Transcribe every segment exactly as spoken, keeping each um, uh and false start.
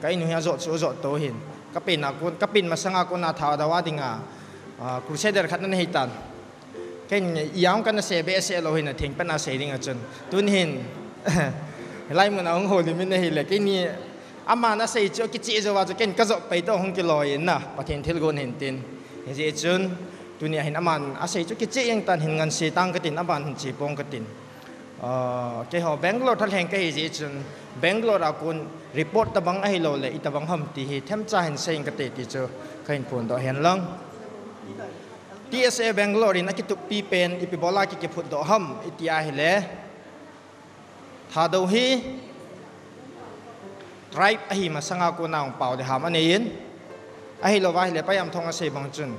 Ka inu hi ajot chu ajot to hin. Ka pen a kon, ka pen masanga kona Thadou a dinga, ah, crusader khat ana hi tan. Ken ijat kana sei behseh lou hin, atheng pen a sei ding a chun. Tun hin, hilai mun a hung houlim in ahile, keini aman asei chu kicheh jou a chu ken ka jot pai to hung kiloi in na, Pathen thilgon hin tin. Hijeh chun, tuni a hin aman asei chu kicheh jeng tan hin ngansi tang katin, aman hin che pong katin. Ah, keiho Bangalore thalheng kahi jeh chun, Bangalore a kon report tabang ahilou le, itobang ham ti hi themcha hin sei ing kate ti chu kahin phondoh hen lang. T S A Bangalore in akituppi pen, ipi bola ki, kiphutdoh ham, iti ahile, Thadou hi tribe ahi masanga kona hung pao le ham anei in, ahilou va ahile, Pu Yamthong asei bang chun,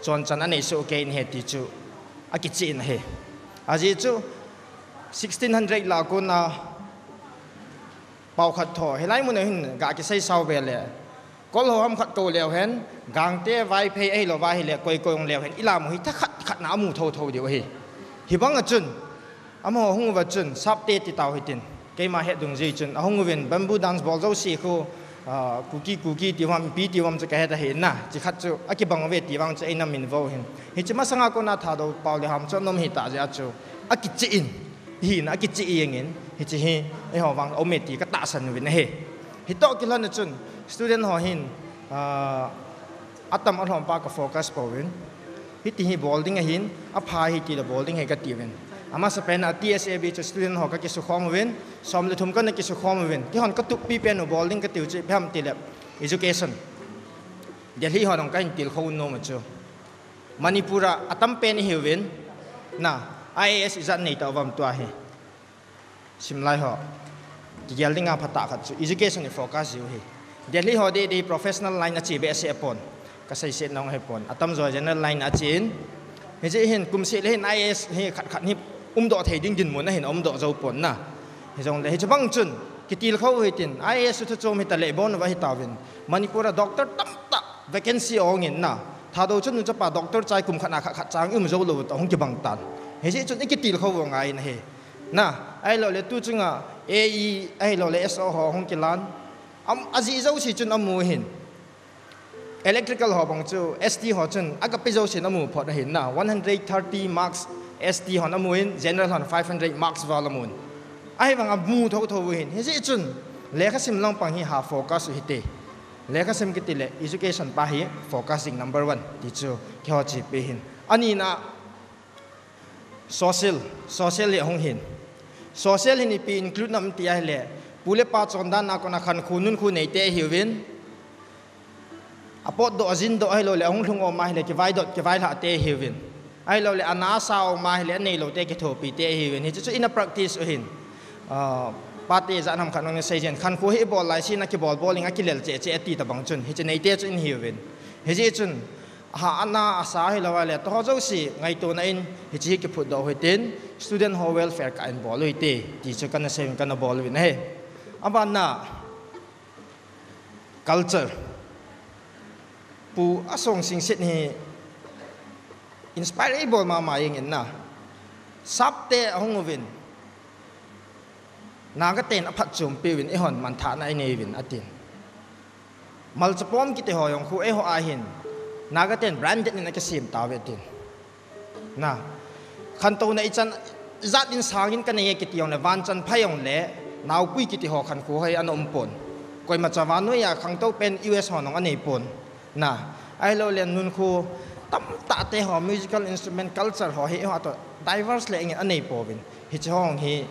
chonchan anei soh kei in ahi ti chu akicheh in ahi. Ajeh chu, sixteen hundred lah a kona pao khat tho, hilai mun a hin ga kisei sao ve le, Kol ho ham khat kou leu hen, Gangte, Vaiphei ahilou va ahile, koi koi hung leu hen, ilam u hi thakhat khat na amu thotho diu ahi. Hibang a chun, amaho hung uva chun, Sapte ti tau hitin. Keima het dungjui chun, ahung uvin, bamboo dance bol jouse khu, ah, Kuki, Kuki ti uvam, ipi ti uvam chu kahet ahi na, chi khat chu, akibang uve ti vang chu eina min vo hin. Hiche masanga kona Thadou pao le ham chu anom hita jeh a chu, akicheh in, hina akicheh jeng in, hiche hi, eiho vang aume ti katahsan uvin ahi. Hitoh kilhon a chun, student ho hin, ah, atam alhom pa ka focus pouvin. Hiti hi bol ding ahin, apha hiti le bol ding ahi kati uvin. Amasapen a T S A B chu student ho kakisukhom uvin, som le thum kana kisukhom uvin. Keihon katuppi pen u bol ding katiu chu ipi ham tile, education. Delhi ho nong kahin tilkhou nom a chu. Manipur a atam pen ihiuvin, na, I A S ijat nei tauvam tua hi. Simlai ho. Kigel dinga phatah khat chu education i focus jiu ahi. Delhi ho dei dei professional line a che behseh apon. Kaseiset nong ahi pon. Atamjo general line a che in. Hijeh hin kum seh le hin I A S hi khat khat hi umdoh thei ding dinmun ahin umdoh jou pon na. Hijongle hiche bang chun kitilkhou u hitin I A S u thu chom hita le bon uva hitauvin. Manipur a doctor tamtah vacancy ong in na. Thadou chun nu chapa doctor chai kum khat na khat khat chang i um jou lou u toh hung kibang tan. Hijeh chun ikitilkhou u angai in ahi. Na, ahilou le tu chunga A E, ahilou le S O ho hung kilan. Am, ajih jouse chun amu hin. Electrical ho bang chu, S T ho chun, agape jouse in amu phot ahin na. One hundred thirty marks S T hon amu in, general hon five hundred marks val amun. Ahivang amu thotho u hin. Hijeh chun, lekhasim lang pang hi ha focus u hite. Lekhasim kiti le, education pa hi focus ding number one. Ti chu, keiho chepi hin. Anina, Social, social hi ahung hin. Social hin ipi include nam ti ahile, pu le pa chondan a kona khankho nunkho neite ahiuvin. Apotdoh, ajindoh ahilou le, ahung lhung um ahile, kivaidot, kivailhah te ahiuvin. Ahilou le, ana asa um ahile, aneilou te, kithopi te ahiuvin. Hiche chu ina practice u hin. Ah, pate jat ham khat nong na seijin. Khankho hi ibol lai sin a kibol bol in akilel cheh cheh ati tabang chun. Hiche neite chu in hiuvin. Hijeh chun, Aha, ana asa hilou le, toh jouse ngaitona in, hiche hi kiphutdoh u hitin, student ho welfare ka in bol u hite, ti chu kana sei, kana bol uvin ahi. Aban na, culture. Pu Asong Singsit hi inspire ibol mama jeng in na. Sapte ahung uvin. Naga ten aphatchompi uvin, eihon manthahna inei uvin, atin. Malchapom kiti ho jong khu eiho a hin Naga ten branded in akisem tauve tin. Na, khantouna ichan jat in sangin kanei e kiti jongle, vanchan pha jongle, naopui kiti ho khankho hoi ana um pon. Koima cha vannoi a khangtou pen U S ho nong anei pon. Na, ahilou le nunkho tamtah te ho, musical instrument, culture ho hi eiho toh diverse le engin anei pouvin. Hiche ho hi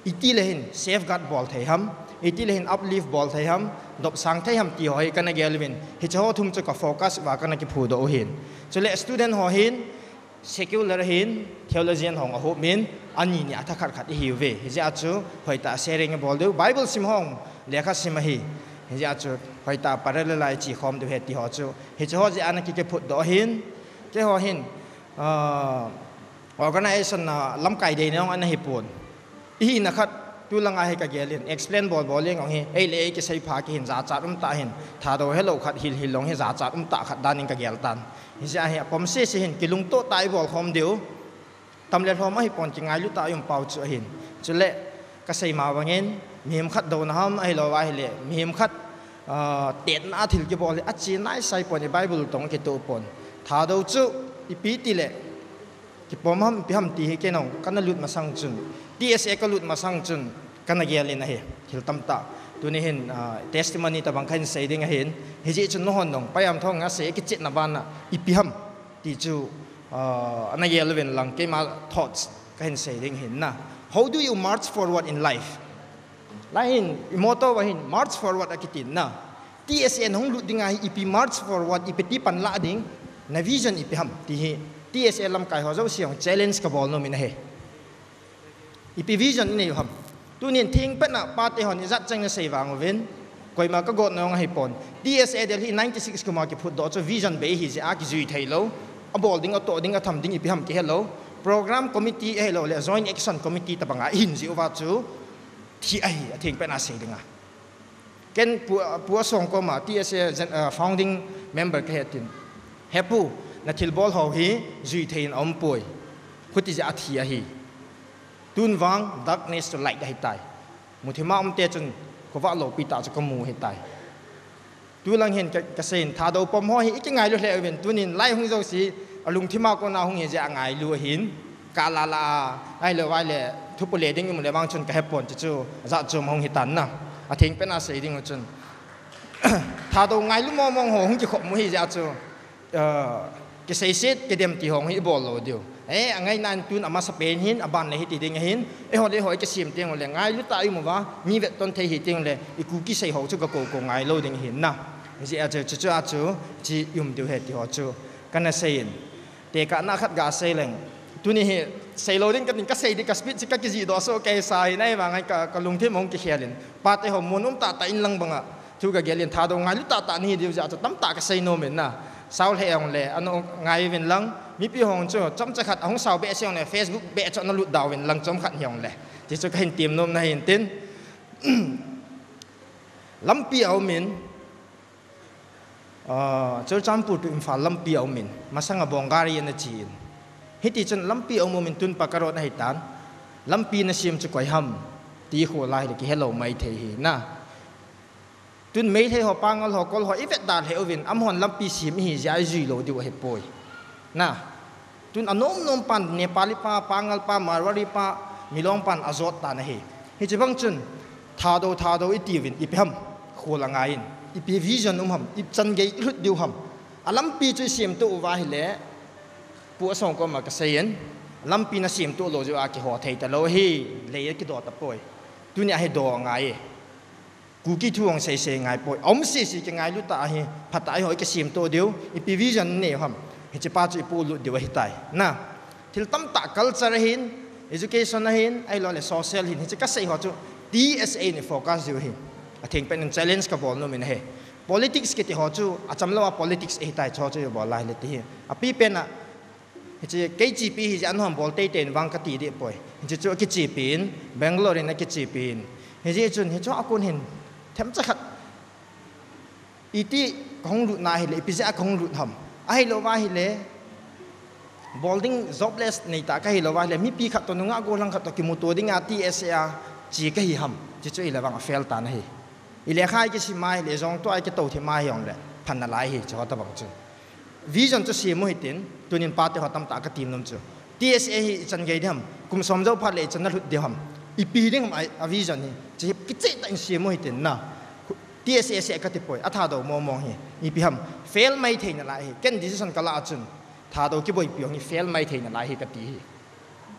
Iti le hin safeguard bol thei ham, iti le hin uplift bol thei ham, dopsang thei ham ti ho hi kana gel uvin. Hiche ho thum chu ka focus uva kana kiphudoh u hin. Chule student ho hin secular hin theologian ho ahop in, ani ni a thakhat khat ihiuve. Hijeh a chu hoitah sharing ibol diu. Bible sim ho lekha sim ahi. Hijeh a chu hoitah parallel a iche khom diu ahi ti ho chu. Hiche ho jeh a ana ki, kiphutdoh u hin. Keiho hin, ah, organization a lamkai deina jong ana hipon. Ihina khat, tulanga hi ka gel in, explain bol bol jeng jong hi, ei le ei kisei pha kihin jachat um tah hin, Thadou helou khat hil hil jong hi jachat um tah khat dan in ka gel tan. Hijeh a hi apom sese hin, kilungtoh tah ibol khom diu, tam le lhom ahipon kingailu tah i um pau chu ahin. Chule, ka sei ma bangin, mihem khat douna ham ahilou ahile, mihem khat ah, tetna a thil kibol hi, ache naisai pon, i Bible tong kitoh pon. Thadou chu, ipi tile, kipom ham, ipi ham ti hi kei nong, kana lut masang chun. T S A ka lut masang chun, kana gel in ahi, thil tamtah. Tuni hin, ah, testimony tabang kahin sei ding ahin, hijeh chun nahon nong, payam thong a sei, kichetna bana, ipi ham, ti chu, ah, ana gel uvin lang, keima thoughts, kahin sei ding ahin na. How do you march forward in life? Lai hin, i motto va hin, march forward akitin na. T S A nahung lut ding ahi, ipi march forward, ipi ti pan la ding, na vision ipi ham, ti hi, T S A lamkai ho jouse hung challenge kabol nom in ahi. Ipi vision inei u ham. Tunin thingpet na pate hon ijat cheng nasei vang uvin, koima kagot nong ahi pon. T S A Delhi ninety six kuma kiphut doh chu vision bei hi jeh a kijui thei lou. Abol ding, atoh ding, atham ding, ipi ham kihe lou. Program committee ahilou le, Joint Action Committee tabanga ihin jeh uva chu, thi ahi, athingpet na sei ding a. Ken Pu, Pu Asong koma, T S A gen-, ah, founding member kahi tin. He Pu, na thilbol ho hi, jui thei in aum poi. Khuti jeh a thi ahi. Tun vang, darkness to light ahi tai. Muthim a um te chun, khovah loupi tah chu kamu ahi tai. Tulang hin ka, kasei in, Thadou pom ho hi, ikingailu lheh uvin, tunin lai hung jouse, alungthim a kona hung hi jeh a ngailu ahin. Ka la la a, ahilou vai le, thupu le ding um le vang chun kahe pon ti chu, ajat chom hung hi tan na. Athingpet na sei ding u chun. Thadou ngailu mong mong ho hung kikhop mu hi jeh a chu, ah, kiseiset, kidem ti ho hung hi ibol lou diu. Eh, angai nan tun amasapen hin, aban le hiti ding ahin, eiho le eiho ikisem teng le, ngailu tah a ium uva, mi vetton thei hi teng le, i Kuki sei ho chu gakou kou ngailou ding ahin na. Hijeh a chu, chu chu a chu, chi um diu ahi ti ho chu, kana sei in. Tekahna khat gasei leng. Tuni hi seilou ding katin kasei ding ka speech hi kakijih doh soh kei sa hi nai vang ai ka, kalungthim hung kikhel in. Pate ho mun um tah tah in lang banga. Thu kagel in Thadou ngailu tah tah nahi diu jeh a chu tamtah kasei nom in na. Sao lheh jong le, ana ngai uvin lang. Mipi hon chu, chomcha khat ahung sao behseh jong le, Facebook beh chu ana lut da uvin lang chomkhat hi jong le. Ti chu kahin tem nom na hin tin. Lampi aum in, Ah, Churachandpur to Imphal lampi aum in, masanga bong gari ana chi in. Hiti chun lampi aum um in tun pa karon ahi tan. Lampi nasem chu koi ham, ti khu lai le kihelou mai thei hi na. Tun Meitei ho, Pangal ho, Kol ho, ivet da lheh uvin, amahon lampi sem ihi jeh a ijui lou diu ahi poi. Na. Tun anom nom pan, Nepali pa, Pangal pa, Marwari pa, Milong pan ajot tan ahi. Hiche bang chun, Thadou, Thadou iti uvin, ipi ham, khol angai in, ipi vision um ham, ichan gei ilhut diu ham. Alampi chu isemtoh uva ahile, Pu Asong koma kasei in, lampi nasemtoh lou jeh a kiho thei talou ahi, lei akidoh tapoi. Tuni a hi doh angai e. Kuki thu hung seisei ngai poi. Aum sese kingailu tah ahi, phatah a eiho ikisemtoh diu, ipi vision inei u ham. Hiche pa chu ipolut diu ahitai. Na, thil tamtah culture ahin, education ahin, ahilou le social hin, hiche kasei ho chu T S A in ifocus diu ahi. Athengpen in challenge kabol nom in ahi. Politics kiti ho chu, achamlou a politics ahitai, chu chu ibol lai le ti hi. Apipen a, Hiche kei chepi hi jeh a nahon bol teitei in vang kati deh poi. Hiche chu akichepi in, Bangalore in akichepi in. Hijeh chun hiche a kon hin themcha khat iti kahung lutna ahile, ipi jeh a kahung lut ham. Ahilou va ahile, bol ding jobless neitah kahilou va ahile, mipi khat toh nungah gollhang khat toh kimuto dinga T S A a che kahi ham. Hiche chu ahile vang a fail tan ahi. I lekha ikisim a ahile, jong tua ikitou thim a hijongle, phatna lai hi, hiche ho tabang chu. Vision chu sem u hitin, tunin pate ho tamtah katem nom chu. T S A hi ichan gei ding ham, kum som jou phat le ichan nalhut diu ham. Ipi ding ham a, a vision hi, hiche hi kicheh tah in sem u hitin na. T S A seh kati poi, a Thadou mong mong hi. Ipi ham, fail mai thei nalai hi. Ken decision kalah a chun, Thadou kiboipi jong hi fail mai thei nalai hi kati hi.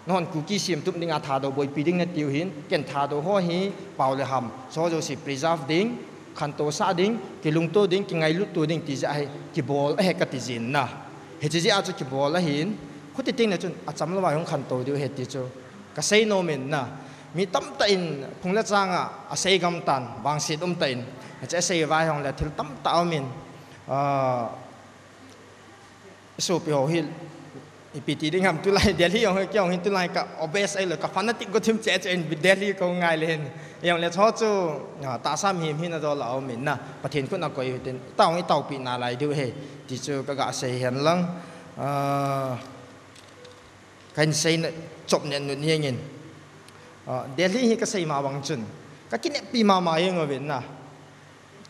Nahon Kuki semtup dinga Thadou boipi ding natiu hin, ken Thadou ho hi pao le ham, hiche ho jouse preserve ding, khantou sah ding, kilungto ding, kingailut to ding ti jeh a hi, kibol ahi kati jin na. Hiche jeh a chu kibol ahin, khuti teng le chun achamlou a hung khantou diu ahi ti chu kasei nom in na. Mi tamtah in phung le chang a asei gam tan, vangset um tah in, hiche asei vai hong le thil tamtah um in, ah, Sopi ho hi, ipi ti ding ham tulai Delhi jong hi, kei jong hi tulai ka obese ahilou, ka fanatic go thim cheh cheh in Delhi ka ngai le hin. Jong le chu chu, ah, tahsa mihem hina jol a um in na, Pathen khut a koi u hitin, tao hi taopi nalai diu ahi, ti chu kaga sei hen lang. Ah, kahin seina chop nen nun jeng in. Ah, Delhi hi kasei ma bang chun, kakineppi mama jeng uvin na.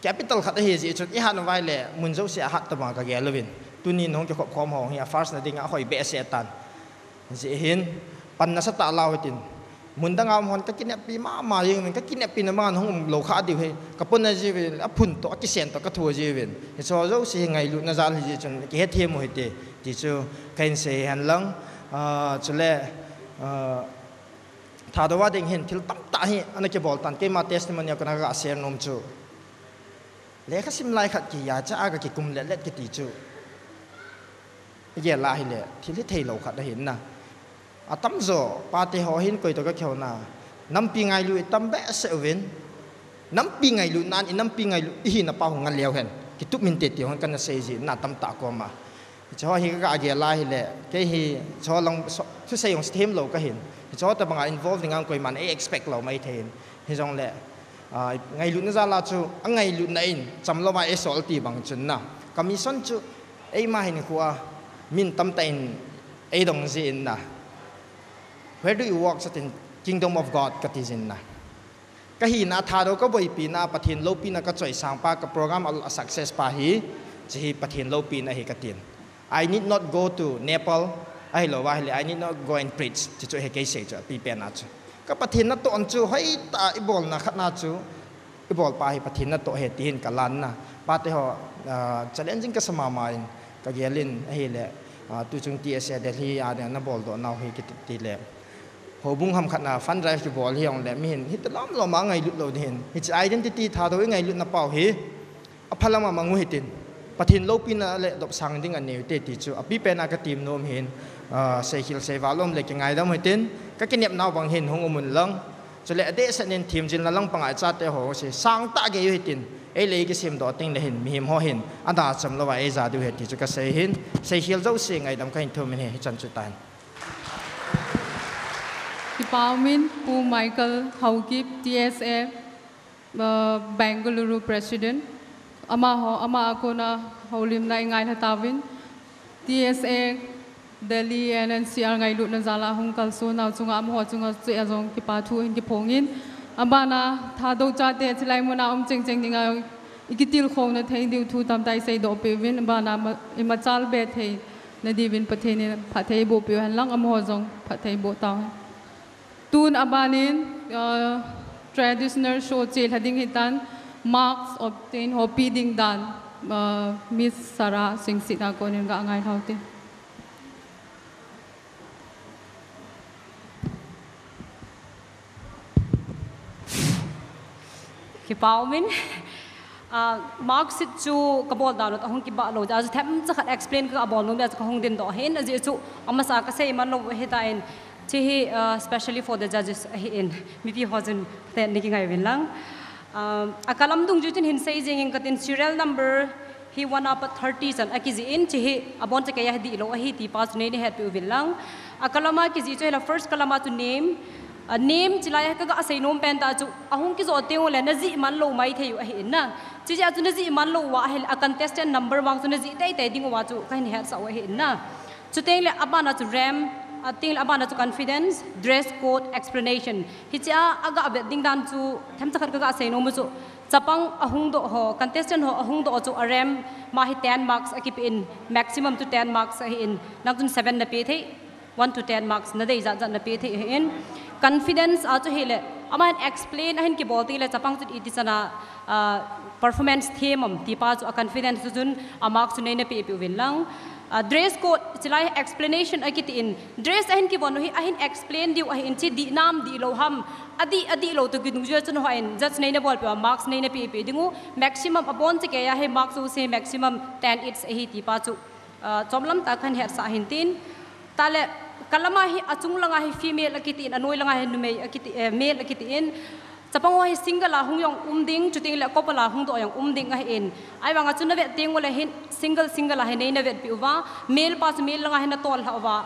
Capital khat ahi jeh chun, ihat nauva ahile mun jouse a hat tabang kagel uvin. Tunin hung kikhop khom ho hi a first na dinga ahoi behseh tan. Jeh hin, pan nasatah lau hitin. Mun danga um hon kakineppi mama jeng uvin, kakineppi na man hung um lou kha diu hi. Kapona jiuvin, aphun toh, akisen toh, kathu jiuvin. Hicheho jouse hi ngailutna jal ahi jeh chun, kihethem u hite, ti chu kahin sei hen lang. Ah, chule, ah, Thadou a ding hin thil tamtah hi ana kibol tan, keima testimony a kona kaga share nom chu. Lekha sim lai khat kiya cha a kakikum letlet kiti chu. Igel a hile, thil hithei lou khat ahin na. Atamjo, pate ho hin koi toh kakihou na. Nampi ngailu itam behseh uvin. Nampi ngailu nan, inampi ngailu ihina pa hung ngal leu hen. Kitup minte ti hon kana sei jin na tamtah koma. Hicheho hi kagel a hile, kei hi, hicheho lang, so, thusei jong sithem lou kahin. Hicheho tabanga involve ding ang koiman ei expect lou maithei in. Hijongle, ah, ngailutna jal a chu, angailutna in, chamlou a eisol ti bang chun na. Ka mission chu, eima hinkhoa, min tamtah in, eidong jin na. Where do you work? Satin, Kingdom of God, kati jin na. Kahina Thadou kaboipina, Pathen loupina kachoisang pa, ka program a, a success pa hi, hiche hi Pathen loupina ahi katin. I need not go to Nepal, ahilouva ahile, I need not go and preach, hiche chu hi kei sei chu, apipen a chu. Ka Pathen natoh chu, hoitah a ibolna khat na chu, ibol pa hi Pathen natoh ahi tin kalan na. Pate ho, ah, challenging kasa mama in, kagel in ahile, ah, tuchung T S A Delhi a ding nabol doh nau hi kiti le. Houbung ham khat na fund drive kibol hijongle, mihin, hita lom lom a ngailut lou ding hin. Hiche identity Thadou ingailutna pau hi, aphalam a mang u hitin. Pathen loupina le dopsang ding anei u te ti chu, apipen a katim nom hin, ah, seikhel seival um le kingaidam u hitin, kakinep nau bang hin hung um un lang. Chule adeh seh in themjilna lang panga ichate ho se, sangtah gei u hitin, eile ikisem doh teng le hin, mihem ho hin, ada chamlou a eija diu ahi ti chu kasei hin, seikhel jouse ngaidam kahin thum in ahi, hichan chu tan. Kipa umin, Pu Michael Haokip, T S A, uh, Bengaluru President. Amaho, ama a kona houlimna ingailha tauvin. T S A, Delhi and N C R ngailutna jal a hung kalson nau chunga amaho chunga chu ajong kipa thu hin kiphongin. Abana Thadou chate chilai muna um chengcheng dinga ikitilkhouna thei diu thu tamtah iseidoh peh uvin. Abana ma-, imachal be thei nadiuvin Pathen in phatthei boh peh u hen lang amaho jong phatthei boh tauhen. Tun abanin, uh, traditional show chelha ding hitan, marks obtain ho pe ding dan, uh, Miss Sarah Singsit a konin ga ngailha u hite. Kipa umin. Ah, mark sheet chu kabol dan u ahung kibah lou, achu themcha khat explain kabol nom a chu kahung dingdoh ahin, ajeh chu amasa kasei man lou ahitan, hiche hi, ah, specially for the judges ahin, mipi ho chun ten ni kingai uvin lang. Ah, a column dungjui chun hin sei jing in katin serial number hi one up thirty chan akijih in, hiche hi abon chakeiya hi dihlou ahi ti pa chu nei nahet peh uvin lang. A column a kijih chu hila first column a chu name, a name chilai a kaga sei nom pen tah chu, ahung kijoh teng ule najih man lou maithei u ahin na. Hiche a chu najih man lou uva ahile a contestant number vang chu najih teitei ding uva chu kahin hetsah u ahin na. Chuteng le abana chu ramp, ateng le abana chu confidence, dress code, explanation. Hiche a aga vet ding dan chu themcha khat kaga sei nom u chu, chapang ahung doh ho, contestant ho ahung doh chu a ramp ma hi ten marks akipe in, maximum chu ten marks ahin, nang chun seven nape thei. One to ten marks nadei jat jat nape thei ahin. Confidence a chu hile, aman explain ahin kibol teng le chapang chun iti chana, ah, performance them am ti pa chu a confidence chu chun a mark chu nei napeh peh uvin lang. Ah, dress code chilai explanation akitin, dress ahin kivon u hi ahin explain diu ahin, hiche dih nam dihlou ham, adih, adihlou toh kidungjui a chun hon judge nei nabol peh uva marks nei napeh peh ding u, maximum abon chakeiya hi marks u se maximum ten each ahi ti pa chu, ah, chomlam tah kahin hetsah ahin tin. Tale, column a hi achung langa hi female akitin, anoi langa hi numei akiti, eh, male akitin. Chapang ho hi single a hung jong um ding, chuteng le couple a hung doh jong um ding ahin. Ahivanga chu navet teng ule hin single, single a hi nei navet peh uva, male pa chu male langa hi natol lhah uva.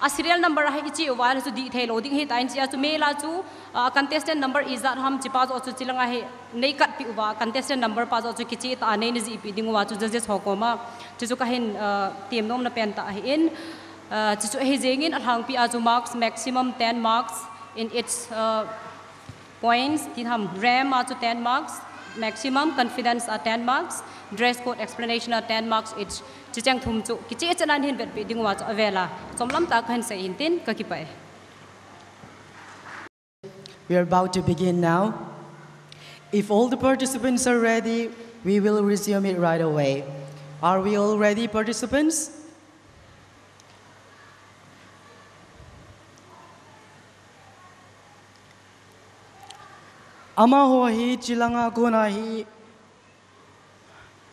A serial number a hi iche uva, chu dih thei lou ding ahitan, hiche a chu male a chu, ah, contestant number ijat ham hiche pa joh chu hiche langa hi nei kat peh uva, contestant number pa joh chu kicheh tah a nei najih peh ding uva chu judges ho koma. Chu chu kahin, ah, tem nomna pen tah ahin. Ah, chu chu ahi jengin alhangpi a chu marks maximum ten marks in each, ah, points, tin ham ramp a chu ten marks, Maximum confidence a ten marks, dress code explanation a ten marks each. Chicheng thum chu kicheh cheh nan hin vetpi ding uva chu avela chomlam tah kahin sei hin tin kakipah e. We are about to begin now. If all the participants are ready, we will resume it right away. Are we all ready, participants? Amaho hi chilanga kona hi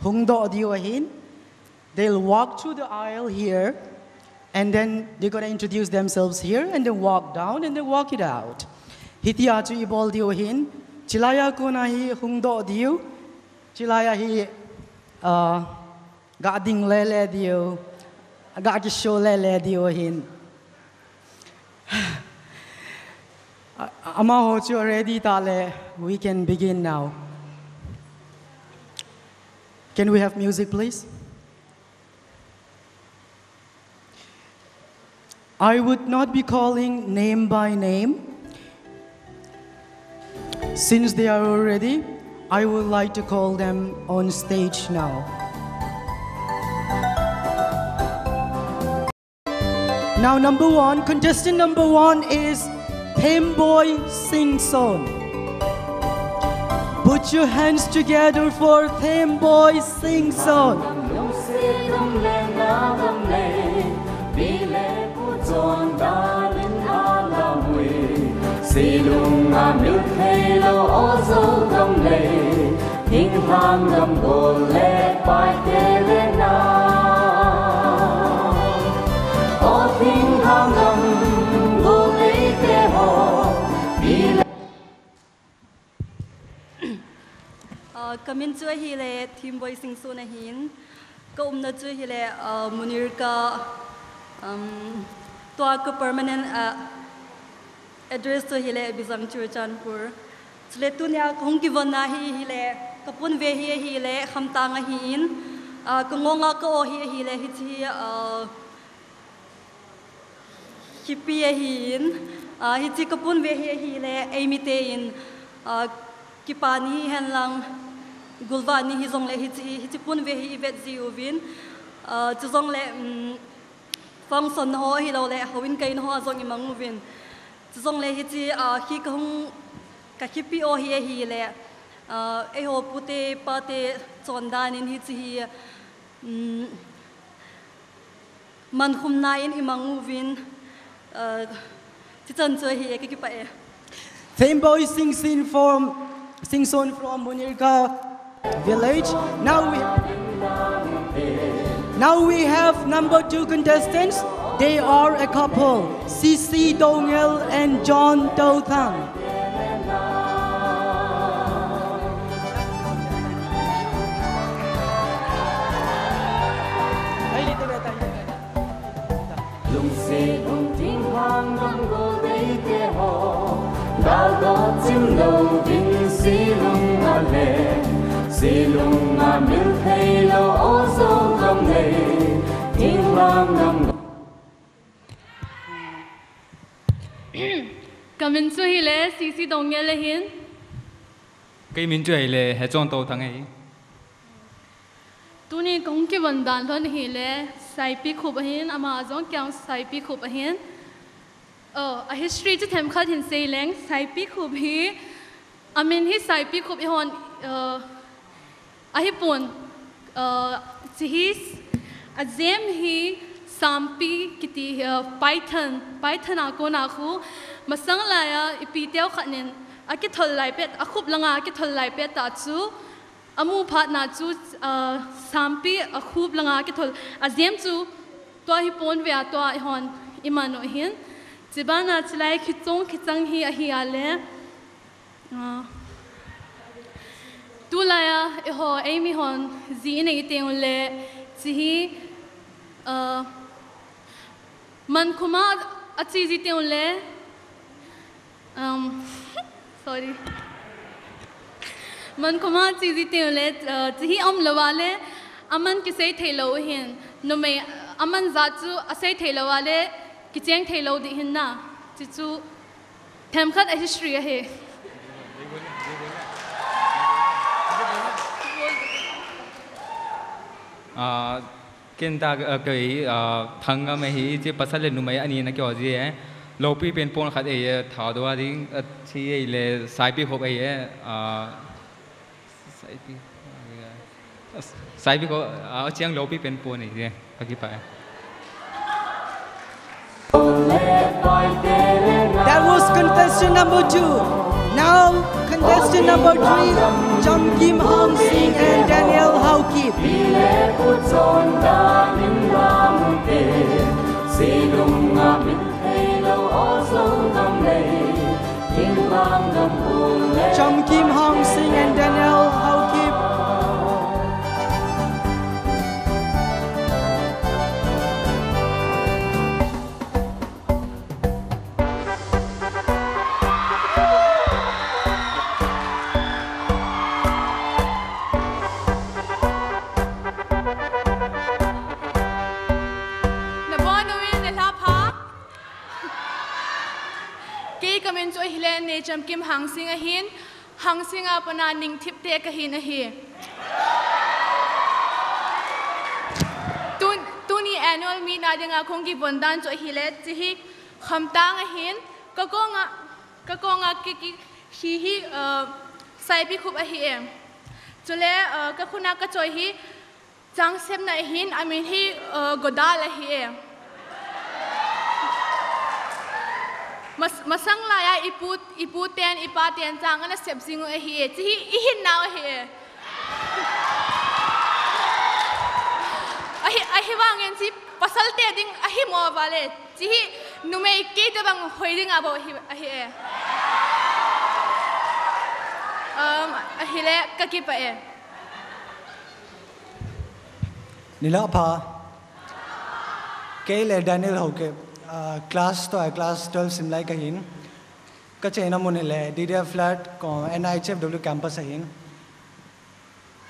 hungdoh diu ahin. They'll walk through the aisle here, and then they're gonna introduce themselves here, and then walk down, and then walk it out. Hitia chu ibol diu ahin. Chilaiya kona hi hungdoh diu. Chilaiya hi, uh, gading lele diu. Gakisho lele diu ahin. A-, amaho chu ready tah le, we can begin now. Can we have music, please? I would not be calling name by name. Since they are all ready, I would like to call them on stage now. Now, number one, contestant number one is Themboi Singson. Put your hands together for Themboi Singson. Silung a mil thei lo o Zogam lei, thinglhang gam gol le paite le na. O thinglhang gam gol leite ho, bi le Ah, kamin chu ahile Themboi Singson ahin. Ka umna chu ahile, ah, Munirka, um, tua ka permanent, ah, address chu ahile Bijang Churachandpur. Chule tunia kahung kivonna hi ahile, ka ponve hi ahile Khamtang ahin. Ah, ka ngonga ka o hi ahile hiche hi, ah, Khipi ahin, ah, hiche ka ponve hi ahile, eimite in, ah, kipa ni hihen lang, gulva ni hijongle hiche hi, hiche ponve hi ivet jiuvin, ah, chujongle, um, function ho ahilou le, houin kaina ho jong imang uvin. Chujongle hiche, ah, hi kahung, ka khipi o hi ahile, ah, eiho pute pate chondan in hiche hi, um, mankhumna in imang uvin, uh, chichan chu ahi e, kakipah e. Themboi Singson from, Singson from Munirka village. Now we, now we have number two contestants. They are a couple, Sisi Doungel and John Touthang. Lungset um thinglhang gam gol leite ho, gal dot chim louvin silung a le, silung a mil thei lo o Zogam lei, thinglhang gam gol. Kamin chu ahile Sisi Doungel ahin. Kei min chu ahile Hechon Touthang ahi. Tuni kahung kivon dan lhon ahile Saipikhup ahin, ama jong kei jong Saipikhup ahin. Oh, a history chu themkhat hin seileng, Saipikhup hi, amin hi Saipikhup ihon, uh, ahipon, uh, hiche hi, ajem hi Sampi kiti, uh, paithan, paithan a kona khu, masang laiya ipi teu khat nin, akithol lai pet, akhup langa akithol lai pet tah chu, amu phatna chu, ah, Sampi akhup langa kithol, ajem chu tua hi ponve a tua ihon iman u ahin. Chubana chulai khichong khichang hi ahi ale, ah, tulaiya eiho eimi hon ji inei teng ule, hiche hi, ah, Mankhuma ache ji teng ule, um, sorry. Mankhuma ache ji teng ule, uh, hiche hi umlou vale, aman kisei thei lou ahin, numei aman jat chu asei thei lou vale, kicheng thei lou ding ahin na, hiche chu themkhat a history ahi. Ah, ken ta, ah, kei, ah, Thangngam ahi, hiche pasal le numei ani na kio ji e. Loupi pen pon khat ei e, Thadou a ding, ah, chi ei le, Saipi Khop ei e, ah, Saipi, ah, Saipi Khop, ah, chiang loupi pen pon ei e, ka kipah e. That was contestant number two. Now, contestant number three, Chamkim Hangsing and Daniel Haokip. Chamkim Hangsing and Daniel Haokip. Nabonuvin, nalhapha. Kei kamin chu ahile Nei Chamkim Hangsing ahin, Hangsing a pana Ningthipte kahin ahi. Tun, tuni annual meet na dinga kahung kivon dan chu ahile, hiche hi Khamtang ahin, kakonga, kakonga kiki, hihi, uh, Saipi Khop ahi e. Chule, uh, kakhuna kachoi hi, Chang sepna ahin, amin hi, uh, Godal ahi e. Mas-, masang laiya ipu, ipu ten, ipa ten chang ana sep jing u ahi e. Hiche hi ihin nau ahi e. Ahi, ahivangin hiche pasal te ding ahi mo vale. Hiche hi numei kei tabang hoi dinga bou ahi, ahi e. Um, ahile ka kipah e. Nilhah pha. Kei le Daniel Haokip, ah, class toh, class twelve sim lai kahin. Kacheina mun hile D D F flat, ko, N I H F W campus ahin.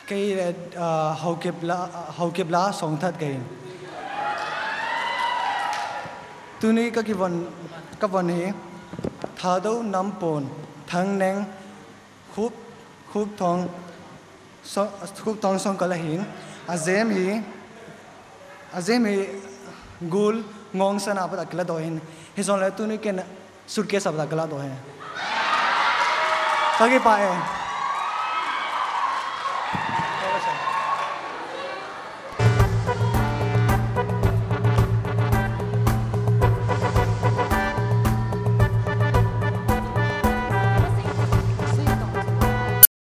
Kei le, ah, Haokip la, Haokip la Songthat kahin. Tuni ka kivon, kavon hi Thadou nampon, Thangneng, Khup, Khupthong, So-, Khupthong Songkal ahin, ajem hi, ajem hi Gul Ngongsan a pat a kiladoh ahin, hijongle tuni ken suitcase a pat a kiladoh ahi. Ka kipah e.